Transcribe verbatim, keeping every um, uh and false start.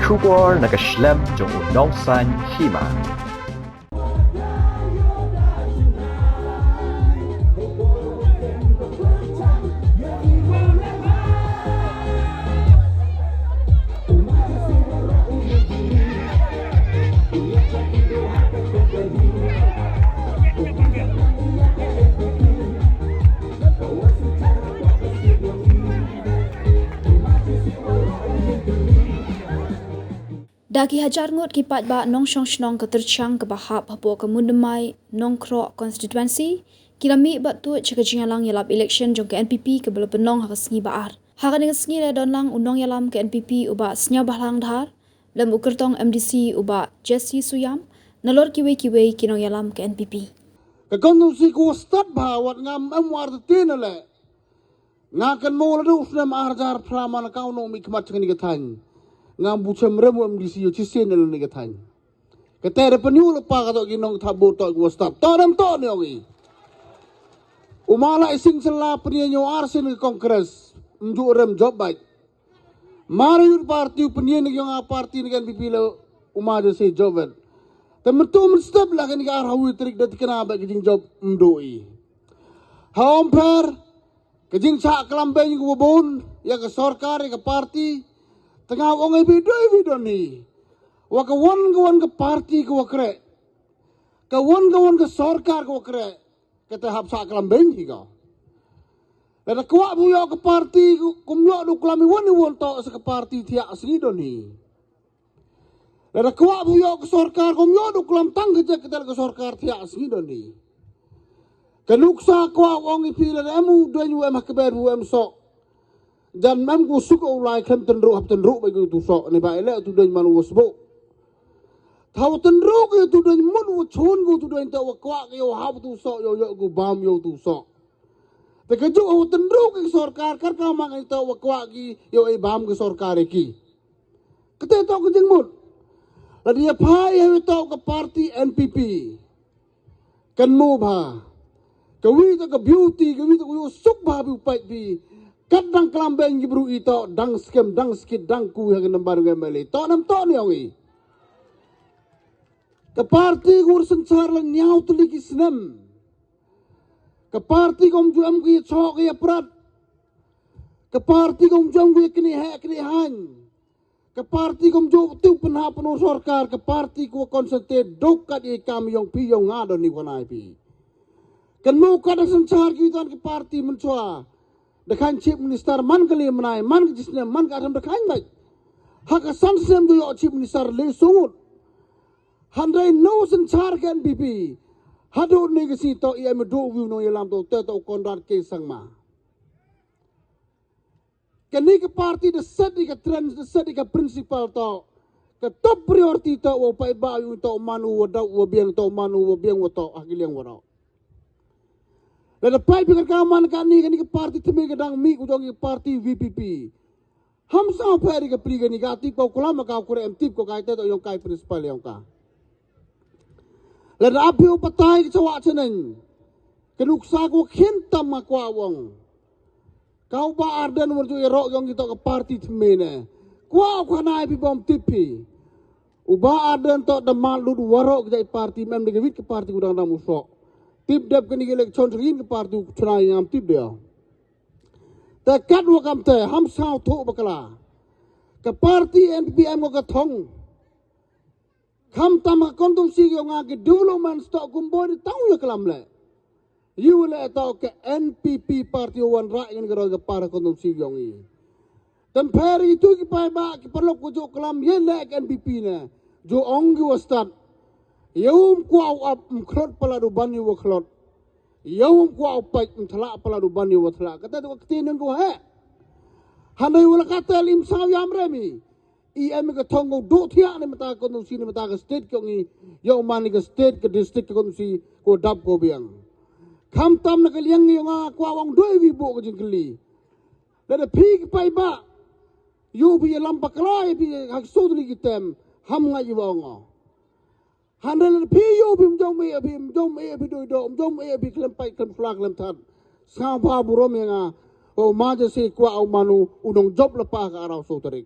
Khubor na ka shlem jong u nongsaiñ hima. Da ki hajar ngut ki paidbah nongshong shnong ka Tyrchang kaba hap hapoh ka Mundymai Nongkroh constituency ki la mih bad tuid sha ka jingïalang ïalap election jong ka N P P kaba la pynlong ha ka sngi ba ar. Ha kane ka sngi la don lang u nongïalam ka N P P u Bah Sniawbhalang Dhar, lem u kyrtong M D C u Bah Jesse Suyam, nalor kiwei kiwei ki nongïalam ka N P P. Ka constituency ka wa stad bha wat ngam em war te na le. Nga kan mo la du snem ar jar phra man ka u nong mi khmat chang ni ka thaiñ. Ngam bu chem rem u M D C u chi sien ni ka thaiñ. Ka te da pynïu la pa ka to ki nong tha bu to ki wa stad. To nem to ni ong i. U ma la i sing sel la pynïu ar sien ka Congress. Mju rem job bai. Mara yut parti u pynïen ki yong a parti ni ka N P P la u ma Jesse Jovet. Te myntu mynstep la kani ka ar hawi tarik da tikna ba ki jingjob mdu i. Ha Umpher ka jingchah klam beiñ ka wa bun ïa ka sorkar ïa ka parti. Te nga ong ai bi doi bi don hi. Wa ka wan ka wan ka parti ka wa kreh. Ka wan ka wan ka sorkar ka wa kreh. Kata hap sa klam beiñ hi ka. Lada kwah bu ïoh ka parti kum ïoh du klam i wan i wan to sa ka parti thiah sngi don hi. Lada kwah bu ïoh ka sorkar kum ïoh du klam tang ka jek ka tel ka sorkar thiah sngi don hi. Ka nuksa kwah ong i phi lada em u duñ u em ha ka ber u em sok. Jan mem ku suk u lai khlem tynru hap tynru ba ku tu sok ni ba ele tu duñ man u sbu. Thaw tynru ke tu duñ mut u chun ku tu duñ ta wa kwak yo hap tu sok yo yo ku bam yo tu sok. Te ka ju u tynru ke sorkar kar ka mang ta wa kwak ki yo e bam ke sorkar ki. Kete to ke jingmut. La dia phai he to ke parti N P P. Kan mo bha. Ka wi to ka beauty ka wi to ka wi suk bha bi u pait bi. Kat dang klam beng ki bru i to dang skem dang skit dang ku ha ka nambar ngai mele to nam to ni ong i. Ka parti gur synchar la nyaw tuli ki snem. Ka parti kom ju em ki chok ki aprat. Ka parti kom ju em ki kini he kini han. Ka parti kom ju tu penha penu sorkar ka parti ku concentrate dok kat i kam yong pi yong nga don ni wanai pi. Kan mo ka da synchar ki tan ka parti menchwa. Da kan chief minister man ka le menai man ka jisnem man ka adam da kan bai. Ha ka san snem ju yo chief minister le sungut. Handai no synchar ka N P P. Hadu ni ka si to i am do wi no yalam to te to Conrad ke sang ma. Kani ka parti da set i ka trend da set i ka principal to. Ka top priority to wa pai ba yu to manu wa dau wa biang to manu wa biang wa to ha ki liang wa to. Lada pai pi ka man kani kani ka parti temi ka dang mi ku jong ka parti V P P. Ham sa pa ri ka pri kani ka tip ko kulam ka kure em tip ko kai te to yong kai principal yong ka. Lada api u patai ka chawa cheneng. Ka nuksa ko khin tam ma kwa wong. Kau ba Arden wor ju ero yong ito ka parti temi ne. Kwa kwa nai pi bom tip pi. U ba Arden to da mal lut waro ka jai parti mem de ka wit ka parti ku dang dam u sok. Tip dep kani ka election rin ka parti ku chuna yam tip de. Te kat wa kam te ham saw tho bakla. Ka parti N P P M ko ka thong. Kham tam ka kontum si yo nga ki development stock kum boy di tang yo klam le. Yu le to ka N P P parti wan ra ngan ka roi ka par kontum si yo ngi. Tem pher i tu ki pai ba ki parlok ko jo klam ye le ka N P P ne. Jo ong ki wa start. Ye um kwa u ap um khlot pala du ban yu wa khlot. Ye um kwa u pait um thala pala du ban yu wa thala. Kata tu ka kti nang ko he. Hanai wala kata lim saw yam remi. I em ka thong ko do thiak ni mata ko si ni mata ka state ko ngi. Yo man ni ka state ka district ko si ko dap ko biang. Kham tam na ka liang ngi nga kwa wang doi wi bo ka jingkli. Lada phi ki pai ba. Yu phi lam pakla yu phi hak so li ki tem. Ham nga yu wang. Handal phi yu phi mjom e phi mjom e phi doi do mjom e phi klem pai klem fla klem than. Sa ba burom ya nga. O ma je si kwa o manu u nong job lepa ka arau so tarik.